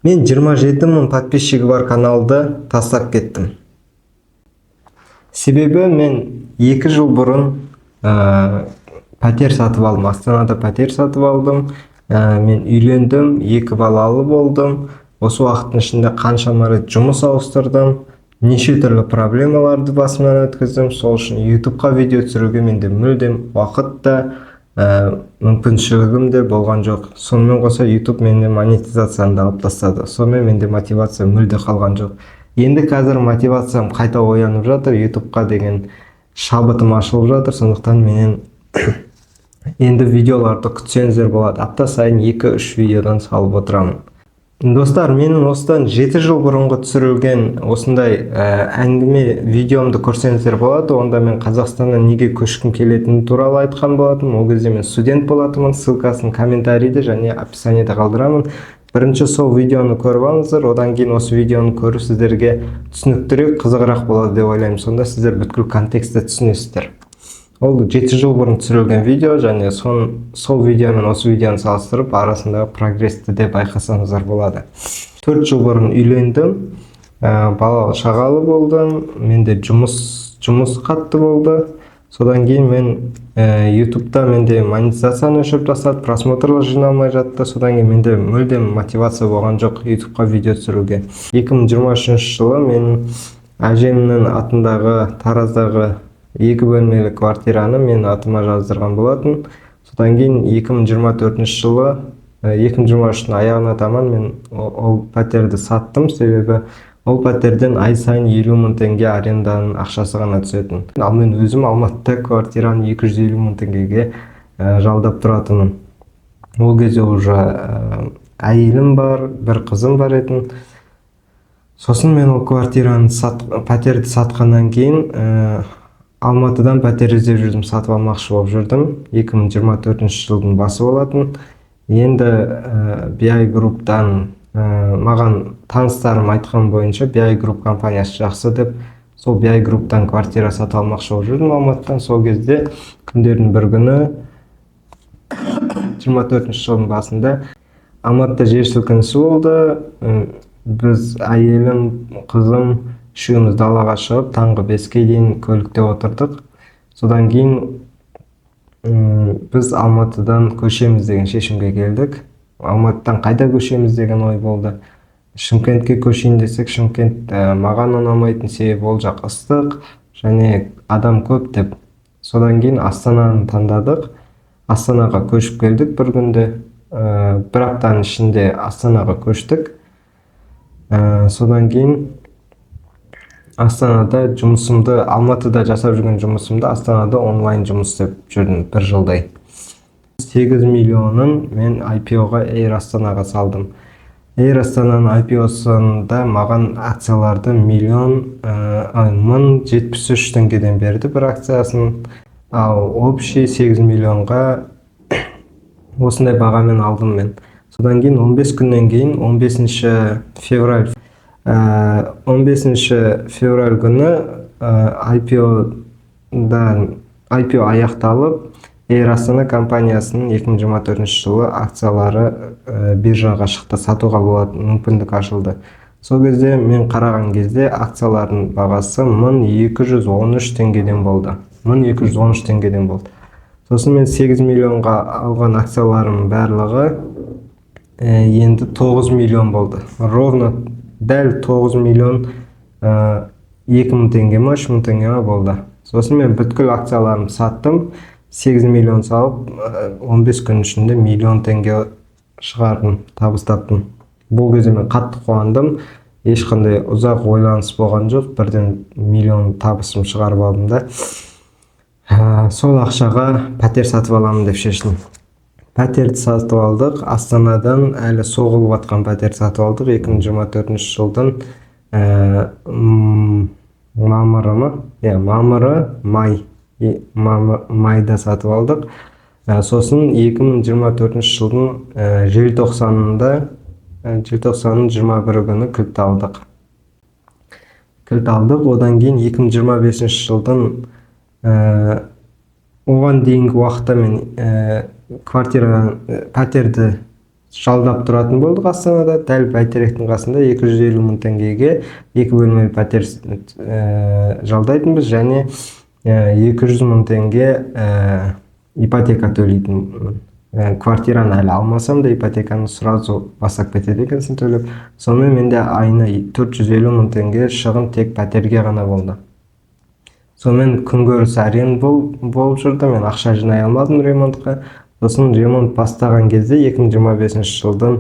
Мен 27 мың подписчигі бар каналды тастап кеттім. Себебі мен 2 жыл бұрын пәтер сатып алдым, Астанада пәтер сатып алдым. Мен үйлендім, екі балалы болдым. Осы уақыттың ішінде қаншама рет жұмыс ауыстырдым, неше түрлі проблемаларды басымнан өткіздім. Сол үшін ютубқа видео түсіруге менде мүлдем уақыт та, мүмкіншілігім де болған жоқ. Сонымен қоса YouTube менде монетизацияны да алып тастады. Сонымен менде мотивация мүлде қалған жоқ. Енді қазір мотивациям қайта оянып жатыр, ютубқа деген шабытым ашылып жатыр. Сондықтан менен енді видеоларды күтсеңіздер болады, апта сайын 2-3 видеодан салып отырамын. Достар, менің осыдан 7 жыл бұрынғы түсірілген осындай әңгіме видеомды көрсеңіздер болады. Онда мен Қазақстаннан неге көшкім келетіні туралы айтқан болатынмын. Ол кезде мен студент болатынмын. Ссылкасын комментарийде және описаниеде қалдырамын. Бірінші сол видеоны көріп алыңыздар, одан кейін осы видеоны көру сіздерге түсініктірек, қызығырақ болады деп ойлаймын. Сонда сіздер бүткіл контекстті түсінесіздер. Ол 7 жыл бұрын түсірілген видео және сол видео мен осы видеоны салыстырып, арасындағы прогрессті де байқасаңыздар болады. 4 жыл бұрын үйлендім, балалы шағалы болдым. Менде жұмыс қатты болды. Содан кейін мен ютубта менде монетизацияны өшіріп тастады, просмотрлар жиналмай жатты. Содан кейін менде мүлдем мотивация болған жоқ ютубқа видео түсіруге. 2023 жылы мен әжемнің атындағы Тараздағы екі бөлмелі квартираны мен атыма жаздырған болатын. Содан кейін 2024 жылы, 2023-тің аяғына таман мен ол пәтерді саттым. Себебі ол пәтерден ай сайын 50 мың теңге аренданың ақшасы ғана түсетін. Ал мен өзім Алматыда квартираны 250 мың теңгеге жалдап тұратынмын. Ол кезде уже әйелім бар, бір қызым бар еді. Сосын мен ол квартираны сат, пәтерді сатқаннан кейін Алматыдан пәтер іздеп жүрдім, сатып алмақшы болып жүрдім. 2024 жылдың басы болатын. Енді BI Group-тан маған таныстарым айтқан бойынша, BI Group компаниясы жақсы деп, сол BI Group-тан квартира сатып алмақшы болып жүрдім Алматыдан. Сол кезде күндердің бір күні, 24 жылдың басында Алматыда жер сілкінісі болды. Біз, әйелім, қызым үшеуміз далаға шығып, таңғы 5-ке дейін көлікте отырдық. Содан кейін біз Алматыдан көшеміз деген шешімге келдік. Алматыдан қайда көшеміз деген ой болды. Шымкентке көшейін десек, Шымкент маған ұнамайтын, себебі ол жақ ыстық және адам көп деп. Содан кейін Астананы таңдадық. Астанаға көшіп келдік бір күнде. Бір аптаның ішінде Астанаға көштік. Содан кейін Астанада жұмысымды, Алматыда жасап жүрген жұмысымды Астанада онлайн жұмыс істеп жүрдім бір жылдай. 8 миллионын мен IPO-ға, Эйр Астанаға салдым. Эйр Астананың IPO-сында маған акцияларды миллион 1073 теңгеден берді бір акциясын. Ал общий 8 миллионға осындай бағамен алдым мен. Содан кейін 15 күннен кейін, 15 февраль, 15 февраль күні IPO-дан, IPO аяқталып, Эйр Астана компаниясының 2024 жылы акциялары биржаға шықты, сатуға болатын мүмкіндік ашылды. Сол кезде мен қараған кезде акциялардың бағасы 1213 теңгеден болды, 1213 теңгеден болды. Сосын мен 8 миллионға алған акцияларымның барлығы енді 9 миллион болды. Ровно дәл 9 миллион 2 мың теңге ма, 3 мың теңге ма болды. Сосын мен бүткіл акцияларымды саттым. 8 миллион салып, 15 күн ішінде миллион теңге шығардым, табыс таптым. Бұл кезде мен қатты қуандым. Ешқандай ұзақ ойланыс болған жоқ, бірден миллион табысым шығарып алдым да, сол ақшаға пәтер сатып аламын деп шештім. Пәтерді сатып алдық. Астанадан әлі соғылып жатқан пәтер сатып алдық. 2024 жылдың мамыры ма, иә, мамыры, май, майда сатып алдық. Сосын 2024 жылдың желтоқсанында, желтоқсанның 21 күні кілт алдық. Кілт алдық. Одан кейін 2025 жылдың оған дейінгі уақытта мен квартира, пәтерді Жалдап тұратын болдық Астанада, дәл Бәйтеректің қасында 250 мың теңгеге екі бөлмелі пәтер жалдайтынбыз және 200 мың теңге ипотека төлейтін. Квартираны әлі алмасам да, ипотеканы сразу бастап кетеді екенсің төлеп. Сонымен, менде айына 450 мың теңге шығын тек пәтерге ғана болды. Сонымен, күнкөріс әрең болып жүрді. Мен ақша жинай алмадым ремонтқа. Сосын ремонт бастаған кезде, 2025 жылдың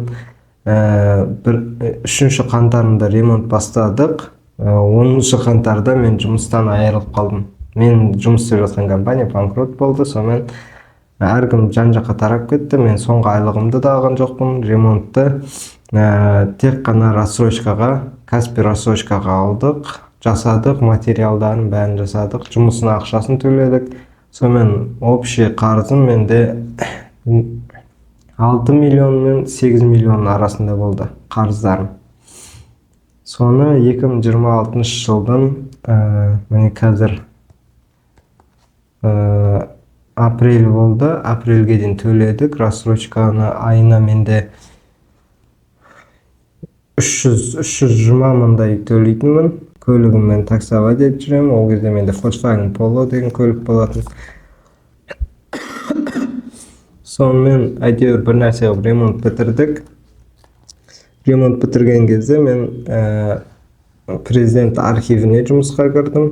бір 3 қаңтарында ремонт бастадық. 10 қаңтарда мен жұмыстан айырылып қалдым. Мен жұмыс істеп жатқан компания банкрот болды. Сонымен, әркім жан жаққа тарап кетті. Мен соңғы айлығымды да алған жоқпын. Ремонтты тек қана рассрочкаға, Каспи рассрочкаға алдық, жасадық, материалдарын бәрін жасадық, жұмысына ақшасын төледік. Сонымен, общий қарызым менде 6 миллион мен 8 миллион арасында болды қарыздарым. Соны 2026 жылдың міне, қазір апрель болды, апрельге дейін төледік рассрочканы. Айына менде 300 320 мыңдай төлейтінмін. Көлігіммен таксовать етіп жүремін. Ол кезде менде Volkswagen Polo деген көлік болатын. Сонымен, әйтеуір бір нәрсе қылып ремонт бітірдік. Ремонт бітірген кезде мен президент архивіне жұмысқа кірдім.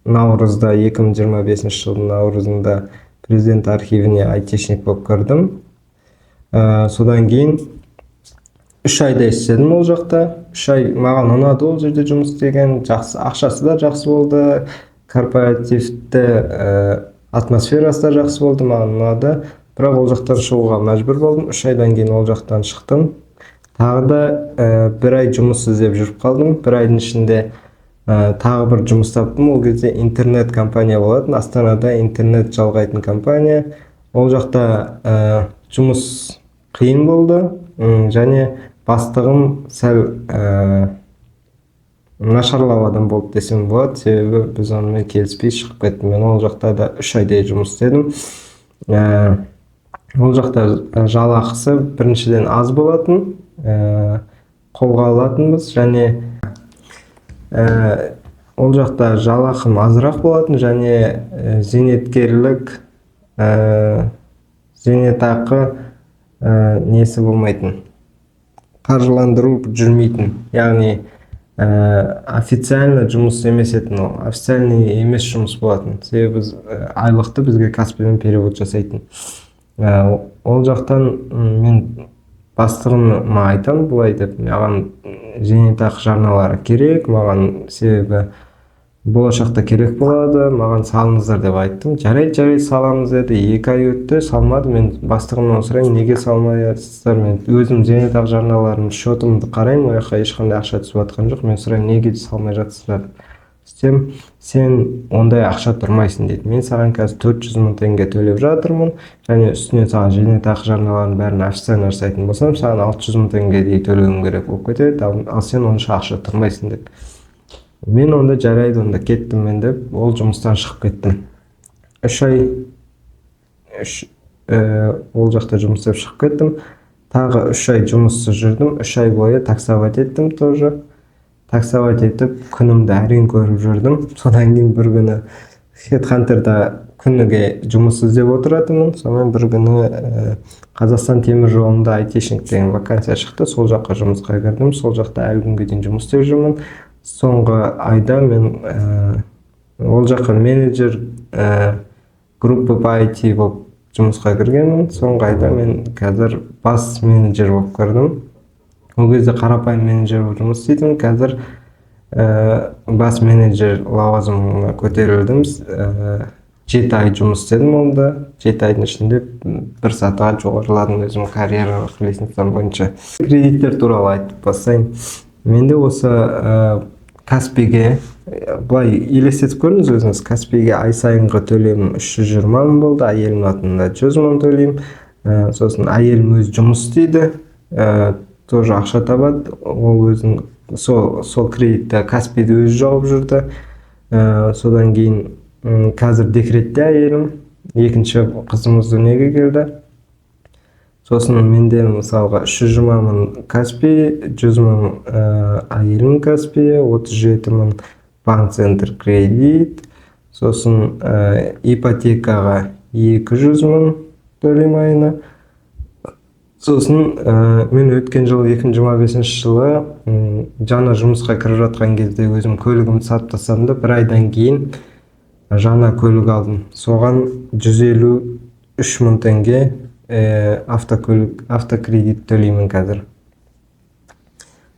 Наурызда, 2025 жылдың наурызында президент архивіне айтишник болып кірдім. Содан кейін 3 айдай істедім ол жақта. 3 ай маған ұнады ол жерде жұмыс істеген, жақсы, ақшасы да жақсы болды, корпоративті атмосферасы да жақсы болды, маған ұнады. Бірақ ол жақтан шығуға мәжбүр болдым. 3 айдан кейін ол жақтан шықтым. Тағы да бір ай жұмыс іздеп жүріп қалдым. Бір айдың ішінде тағы бір жұмыс таптым. Ол кезде интернет компания болатын Астанада, интернет жалғайтын компания. Ол жақта жұмыс қиын болды және бастығым сәл нашарлау адам болды десем болады, себебі біз онымен келіспей шығып кеттім. Мен ол жақта да 3 айдай жұмыс істедім. Ол жақта жалақысы біріншіден аз болатын, қолға алатынбыз және ол жақта жалақым азырақ болатын және зейнеткерлік, зейнетақы несі болмайтын, қаржыландыру жүрмейтін, яғни официально жұмыс емес етін, ол официальный емес жұмыс болатын, себебі біз айлықты бізге Каспиймен перевод жасайтын. Ол жақтан мен бастығыма айтамын былай деп: «Маған зейнетақы жарналары керек маған, себебі болашақта керек болады, маған салыңыздар», — деп айттым. «Жарайды, жарайды, саламыз», — деді. 2 ай өтті, салмады. Мен бастығымнан сұраймын: «Неге салмай жатырсыздар?» Мен өзім зейнетақы жарналарым, счетымды қараймын, ол жаққа ешқандай ақша түсіп жатқан жоқ. Мен сұраймын: «Неге салмай жатырсыздар?» Сөйтсем, «Сен ондай ақша тұрмайсың», — дейді. «Мен саған қазір 400 мың теңге төлеп жатырмын және үстіне саған зейнетақы жарналарының бәрін официально жасайтын болсам, саған 600 мың теңгедей төлеуім керек болып кетеді, ал сен онша ақша тұрмайсың», — деп. Мен онда «Жарайды, онда кеттім мен» деп, ол жұмыстан шығып кеттім. 3 ай үш ол жақта жұмыс істеп шығып кеттім. Тағы 3 ай жұмыссыз жүрдім. 3 ай бойы таксовать еттім тоже. Таксовать етіп, күнімді әрең көріп жүрдім. Содан кейін бір күні HeadHunter'да күніге жұмыс іздеп отыратынмын. Сонымен, бір күні Қазақстан темір жолында айтишник деген вакансия шықты. Сол жаққа жұмысқа кірдім. Сол жақта әлі күнге дейін жұмыс істеп жүрмін. Соңғы айда мен ол жаққа менеджер группы по IT болып жұмысқа кіргенмін. Соңғы айда мен қазір бас менеджер болып кірдім. Ол кезде қарапайым менеджер болып жұмыс істейтінмін, қазір бас менеджер лауазымына көтерілдім. 7 ай жұмыс істедім онда. 7 айдың ішінде бір сатыға жоғарыладым өзім карьералық лестницам бойынша. Кредиттер туралы айтып бастайын. Менде осы Каспиге, былай елестетіп көріңіз өзіңіз, Каспиге ай сайынғы төлемім 320 мың болды. Әйелімнің атында 100 мың төлеймін. Сосын әйелім өзі жұмыс істейді, тоже ақша табады. Ол өзінің сол кредитті, Каспиді өзі жауып жүрді. Содан кейін қазір декретте әйелім, екінші қызымыз дүниеге келді. Сосын менде, мысалға, 320 мың Каспи, 100 мың әйелімнің Каспиі, 37 мың банк Центр кредит. Сосын ипотекаға 200 мың төлеймін айына. Сосын мен өткен жылы, 2025 жылы, жаңа жұмысқа кіріп жатқан кезде өзім көлігімді сатып тастадым да, бір айдан кейін жаңа көлік алдым. Соған 153 мың теңге автокөлік, автокредит төлеймін қазір.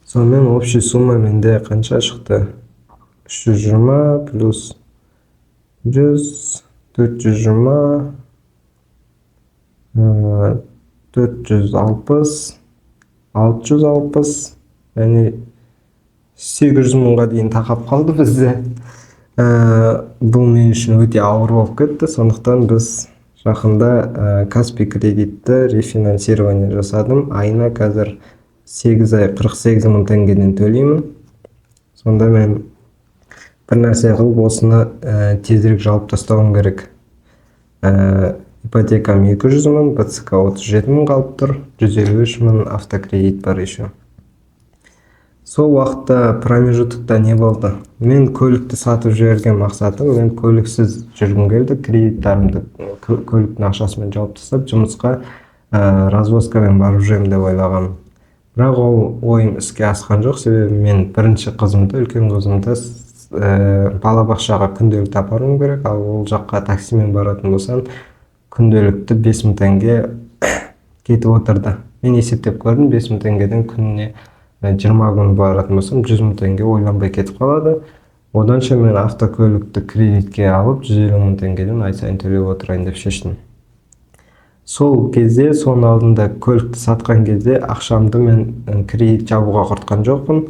Сонымен, общий сумма менде қанша шықты? 320 плюс 100, 420, 460, 660 және 800 мыңға дейін тақап қалды бізде. Бұл мен үшін өте ауыр болып кетті. Сондықтан біз жақында Каспи кредитті рефинансирование жасадым. Айына қазір 8 ай 48 мың теңгеден төлеймін. Сонда мен бір нәрсе қылып, осыны тезірек жауып тастауым керек. Ипотекам 200 мың, БЦК 37 мың қалып тұр, 153 мың автокредит бар еще. Сол уақытта, промежутокта не болды? Мен көлікті сатып жіберген мақсатым: мен көліксіз жүргім келді. Кредиттарымды көліктің ақшасымен жауып тастап, жұмысқа развозкамен барып жүремін деп ойлағанмын. Бірақ ол ойым іске асқан жоқ, себебі мен бірінші қызымды, үлкен қызымды балабақшаға күнделікті апаруым керек. Ал ол жаққа таксимен баратын болсаң, күнделікті 5000 теңге кетіп отырды. Мен есептеп көрдім: 5000 теңгеден күніне 20 күн баратын болсам, 100 мың теңге ойланбай кетіп қалады. Оданша мен автокөлікті кредитке алып, 150 мың теңгеден ай сайын төлеп отырайын деп шештім. Сол кезде, соның алдында, көлікті сатқан кезде ақшамды мен кредит жабуға құртқан жоқпын.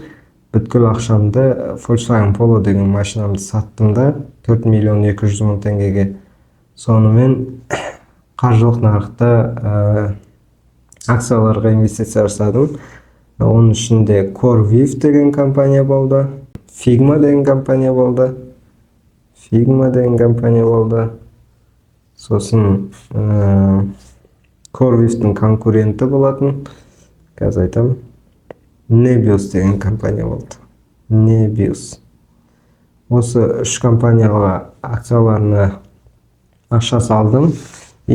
Бүткіл ақшамды Volkswagen Polo деген машинамды саттым да, 4 миллион 200 мың теңгеге. Сонымен қаржылық нарықта акцияларға инвестиция жасадым. Оның ішінде CoreWeave деген компания болды, Figma деген компания болды, Figma деген компания болды. Сосын CoreWeave'тің конкуренті болатын, қазір айтамын, Nebius деген компания болды, Nebius. Осы үш компанияға акцияларына ақша салдым. И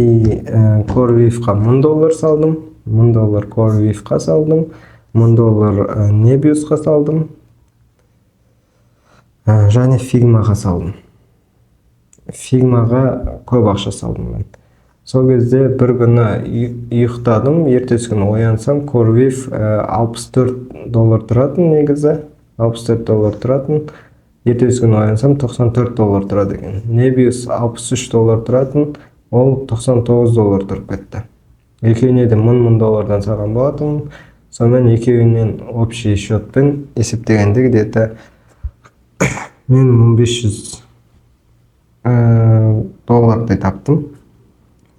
CoreWeave'қа 1000 доллар салдым, 1000 доллар CoreWeave'қа салдым, 1000 доллар Nebiusқа салдым және Figmaға салдым. Figmaға көп ақша салдым мен. Сол кезде бір күні ұйықтадым, ертесі күні оянсам, CoreWeave 64 доллар тұратын негізі, 64 доллар тұратын. Ертесі күні оянсам, 94 доллар тұрады екен. Nebius 63 доллар тұратын, ол 99 доллар тұрып кетті. Екеуіне де мың мың доллардан салған болатынмын. Сонымен, екеуінен общий счетпен есептегенде, где то мен 1500 доллардай таптым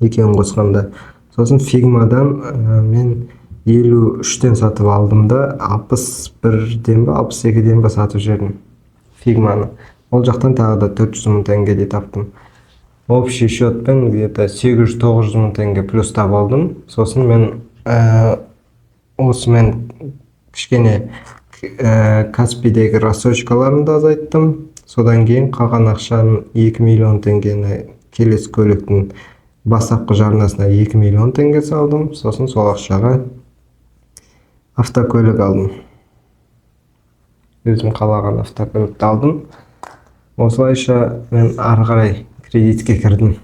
екеуін қосқанда. Сосын Фигмадан мен 53-тен сатып алдым да, 61-ден ба, 62-ден ба сатып жібердім Фигманы. Ол жақтан тағы да 400 мың теңгедей таптым. Общий счетпен где то 800-900 мың теңге плюс таап алдым. Сосын мен осымен кішкене Каспидегі рассрочкаларымды азайттым. Содан кейін қалған ақшаның 2 миллион теңгені келесі көліктің бастапқы жарнасына 2 миллион теңге салдым. Сосын сол ақшаға автокөлік алдым, өзім қалаған автокөлікті алдым. Осылайша мен ары қарай кредитке кірдім.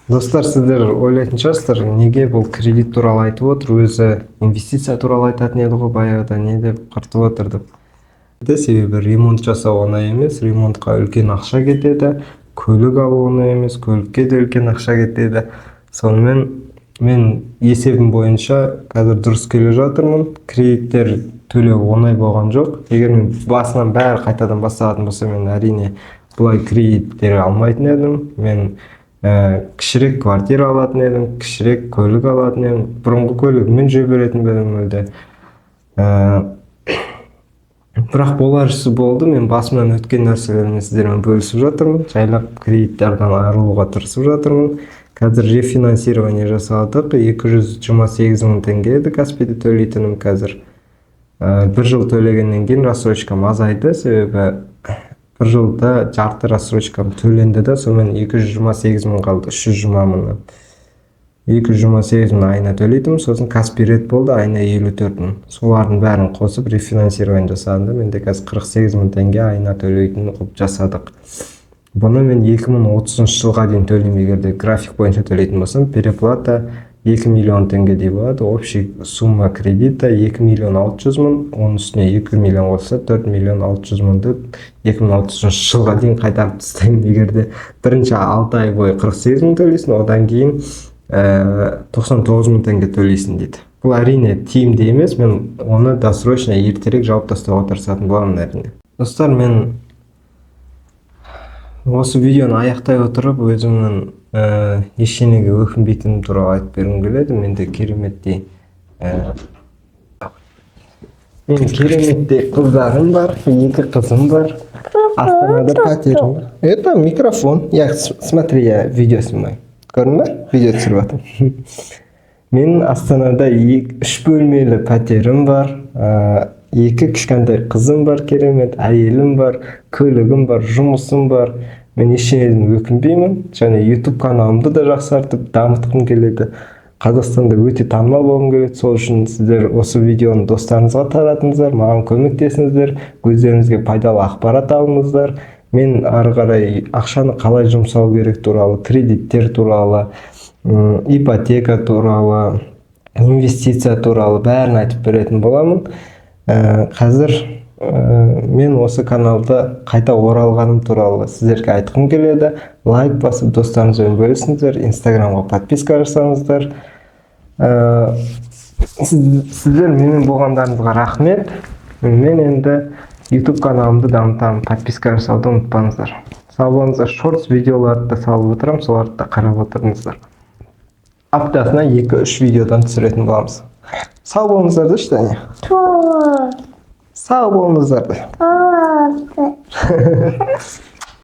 Достар, сіздер ойлайтын шығарсыздар, неге бұл кредит туралы айтып отыр, өзі инвестиция туралы айтатын еді ғой баяғыда, не деп қыртып отыр деп. Себебі ремонт жасау оңай емес, ремонтқа үлкен ақша кетеді. Көлік алу оңай емес, көлікке де үлкен ақша кетеді. Сонымен, мен есебім бойынша қазір дұрыс келе жатырмын. Кредиттер төлеу оңай болған жоқ. Егер мен басынан бәрі қайтадан басталатын болса, мен, әрине, бұлай кредиттер алмайтын едім. Мен кішірек квартира алатын едім, кішірек көлік алатын едім, бұрынғы көлігіммен жүре беретін бе едім мүлде. Бірақ болар ісі болды. Мен басымнан өткен нәрселермен сіздермен бөлісіп жатырмын. Жайлап кредиттардан айырылуға тырысып жатырмын. Қазір рефинансирование жасадық. 228 мың теңге еді Каспийде төлейтінім. Қазір бір жыл төлегеннен кейін рассрочкам азайды, себебі бір жылда жарты рассрочкам төленді да, сонымен 228 мың қалды 320 мыңнан. 228 мың айына төлейтінмін. Сосын Каспи Ред болды, айына 54 мың. Солардың бәрін қосып, рефинансирование жасадым да, менде қазір 48 мың теңге айына төлейтін қылып жасадық. Бұны мен 2030 жылға дейін төлеймін. Егер де график бойынша төлейтін болсам, переплата 2 миллион теңгедей болады. Общий сумма кредита 2 миллион 600 мың, оның үстіне 2 миллион қосса, 4 миллион 600 мыңды 2030 жылға дейін қайтарып тастаймын. Егер де бірінші 6 ай бойы 48 мың төлейсің, одан кейін 99 мың теңге төлейсің дейді. Бұл, әрине, тиімді емес. Мен оны досрочно, ертерек жауып тастауға тырысатын боламын, әрине. Достар, мен осы видеоны аяқтай отырып, өзімнің ештеңеге өкінбейтінім туралы айтып бергім келеді. Менде кереметтей қыздарым бар, екі қызым бар, Астанада пәтерім бар. Это микрофон. Я, смотри, я видео снимаю. Көрдің ба, видео түсіріп жатырмын. Менің Астанада үш бөлмелі пәтерім бар, екі кішкентай қызым бар, керемет әйелім бар, көлігім бар, жұмысым бар. Мен ештеңеден өкінбеймін. Және YouTube каналымды да жақсартып, дамытқым келеді. Қазақстанда өте танымал болғым келеді. Сол үшін сіздер осы видеоны достарыңызға таратыңыздар, маған көмектесіңіздер, өздеріңізге пайдалы ақпарат алыңыздар. Мен ары қарай ақшаны қалай жұмсау керек туралы, кредиттер туралы, ипотека туралы, инвестиция туралы бәрін айтып беретін боламын. Қазір мен осы каналда қайта оралғаным туралы сіздерге айтқым келеді. Лайк басып, достарыңызбен бөлісіңіздер, Инстаграмға подписка жасаңыздар. Сіздер менімен болғандарыңызға рахмет. Мен енді YouTube каналымды дамытамын. Подписка жасауды ұмытпаңыздар. Сау болыңыздар. Шортс видеоларды да салып отырамын, соларды да қарап отырыңыздар. Аптасына 2-3 видеодан түсіретін боламыз. Сау болыңыздар да, Таня. Топ. Сау болыңыздар да. Топ.